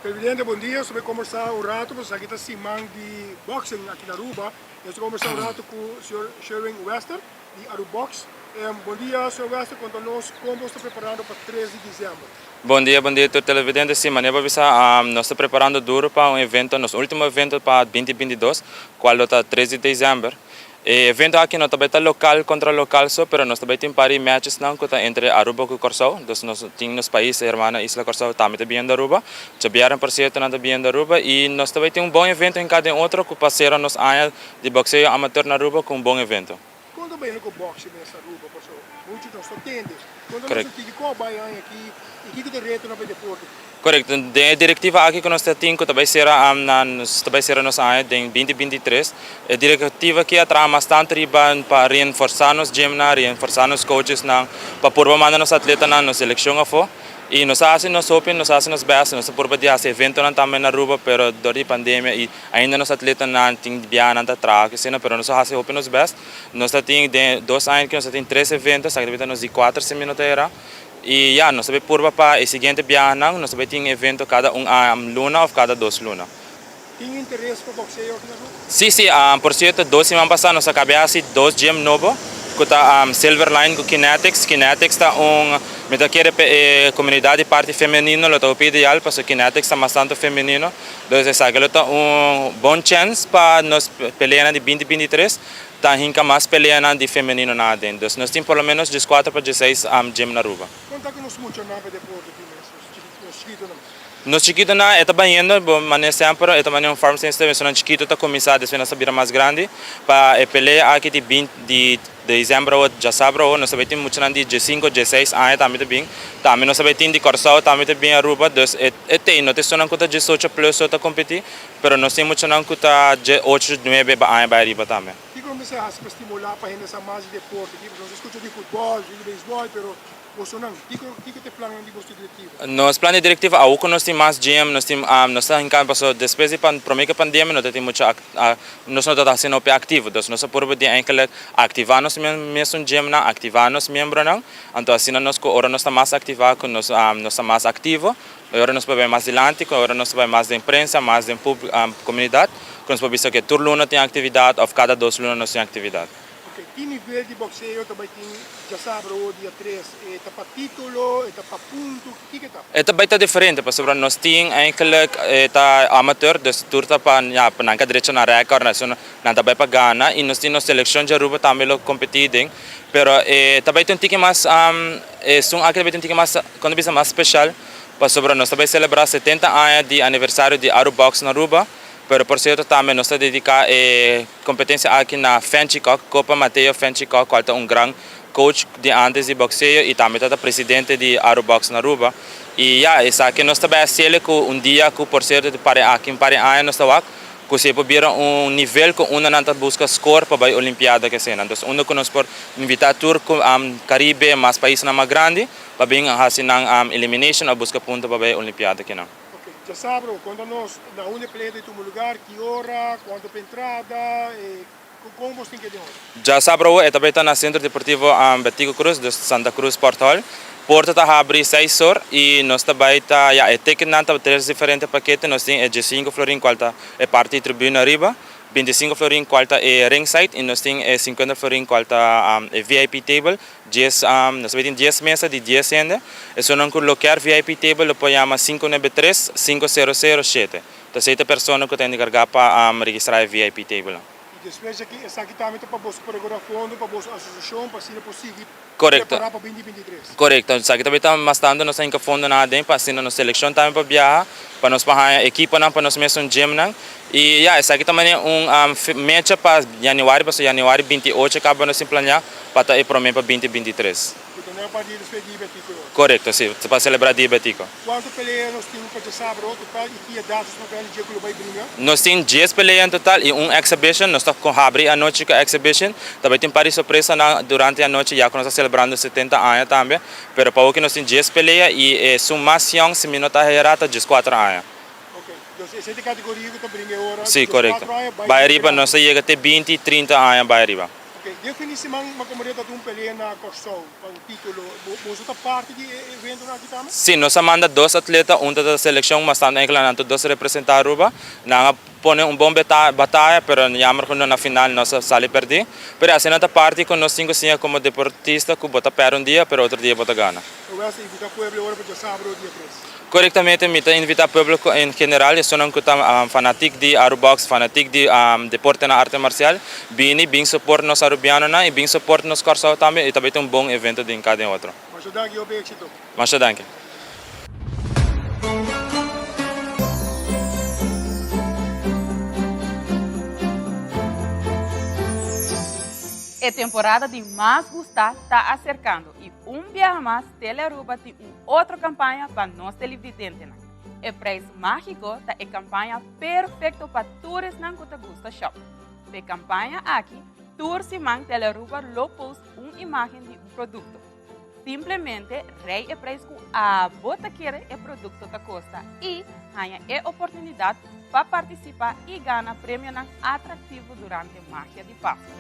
Televidente, bon dia. Nos ta combersa un rato, pasobra esaki ta siman di boxing aki na Aruba. Nos ta combersa un rato cu señor Sherwin Wester di Arubox. Bon dia, señor Wester. Conta nos con bo ta preparando pa 3 di december. Bon dia, bon dia tur televidente. Si, manera bo bisa, nos ta preparando duro pa un evento, nos ultimo evento pa 2022, cual lo ta 3 di december. E evento aki no ta bay ta local contra local so, pero nos ta bay tin par di matches nan cu ta entre Aruba cu Corsou. Dus nos tin nos pais hermana isla Corsou tambe ta biniendo Aruba. Djabièrnè, por cierto, nan ta biniendo Aruba y nos ta bay tin un bon evento en cada otro cu pa cera nos aña di boxeo amateur na Aruba cu un bon evento. Con ta bay cu boxing mes Aruba? Pasobra mucho nos ta tende. Con ta nos tiki con bay aña aki y kico ta reto na bay deporte? Correcto. Den e directiva aki cu nos ta tin cu ta bay cera na nos ta bay cera nos aña den 2023, e directiva aki a traha mas tanto riba pa reenforsa nos gymnan, reenforsa nos coachesnan, pa purba manda nos atletanan nos seleccion afo. Y nos a haci nos hopi, nos a haci nos best, nos a purba di haci eventonan tambe na Aruba, pero door di pandemia y ainda nos atletanan tin biaha nan ta traha asina, pero nos a haci hopi nos best. Nos ta tin den 2 aña aki nos ta tin tres evento, esaki ta nos di cuater si mi no ta era. Y ya, nos ta bay purba pa e siguiente biahanan, nos ta bay tin evento cada un luna of cada 2 luna. Tin interes pa boxeo aki na Aruba? Si, por cierto, 2 siman pasa nos a caba di haci dos gym nobo, cu ta Silverline cu Kinetics. Kinetics ta un, mi ta kere e comunidad di parti femenino lo ta hopi ideal, pasobra Kinetics ta mas tanto femenino. Dus esaki lo ta un bon chance pa nos pelea di 2023, ta hinca mas pelea di femenino na aden. Dus nos tin por lo menos 14 pa 16 gym na Aruba. Con ta cu nos mucha nan pa deporte aki mes, nos chikito nan? Nos chikito nan e ta bayendo, bo manera semper, e ta manera un farm system, esun chikito ta cuminsa, despues nan ta bira mas grandi. Pa e pelea aki di 20 di december o diasabra o, nos ta tin mucha nan di 15, 16 aña tambe ta bin. Tambe nos ta tin di Corsou, tambe ta bin Aruba, dus e te, no ta esun nan cu ta 18 plus so ta competi, pero nos tin mucha nan cu ta 8, 9 aña bay ariba tambe. Kico bo ta haci pa stimula pa hende sa mas di deporte? Nos ta scucha di futbol, di baseball, pero boso nan, kico ta e plan di boso directiva? Nos plan di directiva, awor cu nos tin mas gym, nos tin, nos ta hinca, paso despues di prome cu pandemia no tin mucho, nos no ta haciendo hopi activo, dus nos a purba di eigenlijk activa nos mesun gym nan, activa nos miembronan, anto asina nos cu ora nos ta mas activa, cu nos ta mas activo, ora nos por bay mas dilanti, cu ora nos bay mas den prensa, mas den comunidad, cu nos por bisa cu tur luna tin actividad of cada 2 luna nos tin actividad. Ok, ki nivel di boxeo ta bay tin diasabra o dia 3? E ta pa titulo, e ta pa punto, kico ta? E ta bay ta diferente, pasobra nos tin eigenlijk e ta amateur, dus tur ta pa, ja, pa nan ka derecho na record, nan ta bay pa gana, y nos tin nos seleccion di Aruba tambe lo competi den, pero e ta bay ta un tiki mas, esun aki ta bay ta un tiki mas, con ta bisa, mas special, pasobra nos ta bay celebra 70 aña di aniversario di Arubox na Aruba, pero por cierto tambe nos ta dedica e competencia aki na Fenchi Kock, Copa Mateo Fenchi Kock, cual ta un gran coach di antes di boxeo y tambe ta presidente di Arubox na Aruba. Y ja, esaki nos ta bay haciele cu un dia cu por cierto di pare aki un pare aña nos ta wak, cu se por bira un nivel cu unda nan ta busca score pa bay Olimpiada que asina. Entonces unda cu nos por invita tur Caribe, mas paisnan mas grandi, pa bin haci nan elimination of busca punto pa bay Olimpiada aki nan. Ok, diasabra, conta nos na unda e pelea ta tuma lugar, ki ora, cuanto pa entrada, con bo tin cu den ora? Diasabra e ta bay ta na Centro Deportivo Betico Croes, dus Santa Cruz Sport Hall. Porta ta habri 6 or y nos ta bay ta, ja, e ticket nan ta tres diferente pakete, nos tin e 15 florin cual ta e parti tribuna ariba, 25 florin cual ta e ringside y nos tin e 50 florin cual ta e VIP table, 10, nos ta bay tin 10 mesa di 10 hende. Esunnan cu lo kier VIP table lo por yama 593 5007. Entonces ey ta persona cu ta encarga pa registra e VIP table. Y despues aki, esaki tambe ta pa boso por recauda fondo, pa boso asociacion, pa asina por sigui Correcto. prepara pa 2023. Correcto. Esaki tambe ta mas tanto nos ta hinca fondo na aden pa asina nos seleccion tambe pa viaha, pa nos pa haya equiponan, pa nos mes un gym nan. Y ja, esaki ta manera un mecha pa januari, pasobra januari 28 caba nos tin planea pa ta e prome pa 2023. Cu ta pa dia despues di Betico. Correcto, si, pa celebra dia Betico. Cuanto pelea nos tin pa diasabra total y ki edad nos grandi dia cu lo bay bringa? Nos tin 10 pelea en total y un exhibition. Nos ta habri anochi cu exhibition. Tambe tin par di sorpresa nan durante anochi, ya cu nos ta celebrando 70 aña tambe. Pero pa awor nos tin 10 pelea y esun mas young, si mi no ta hera, ta 14 aña. Ok, dus esey ta e categoria cu ta bringa awor? Si, correcto. Bay ariba, nos ta yega te 20, 30 aña bay ariba. Ok, den fin di siman mi a komprende ta un pelea na Kòrsou pa un título. Boso ta parti di e eventonan aki tambe? Si, nos a manda dos atleta, un ta ta selekshon, mas tantu enkele nan tur dos representá Aruba. Nan a pone un bon bataya, pero jammer genoeg na final nos a sali pèrdí. Pero asina ta parti ku nos tin ku siña komo deportista ku bo ta pèrdè un dia, pero otro dia bo ta gana. Wes ta invitá pueblo ora pa djasabro dia tres. Korektamente mi ta invitá pueblo en general, esunnan ku ta fanatik di Arubox, fanatik di deportenan arte marsial, bini bin soport nos Arubianonan i bin soport nos Kòrsou tambe i ta bai ta un bon evento den kada den otro. Masha danki, hopi éksito. Masha danki. E temporada di mas gustá ta aserkando i un biaha mas Telearuba tin un otro kampaña pa nos televidentenan. E Prijs Mágiko ta e kampaña perfekto pa tur esnan ku ta gusta shòp. P'e kampaña aki, tur siman Telearuba lo post un imágen di un produkto. Simplemente rei e prijs ku abo ta kere e produkto ta kosta i haña e oportunidat pa partisipá i gana premionan atraktivo durante Magia di Pasku.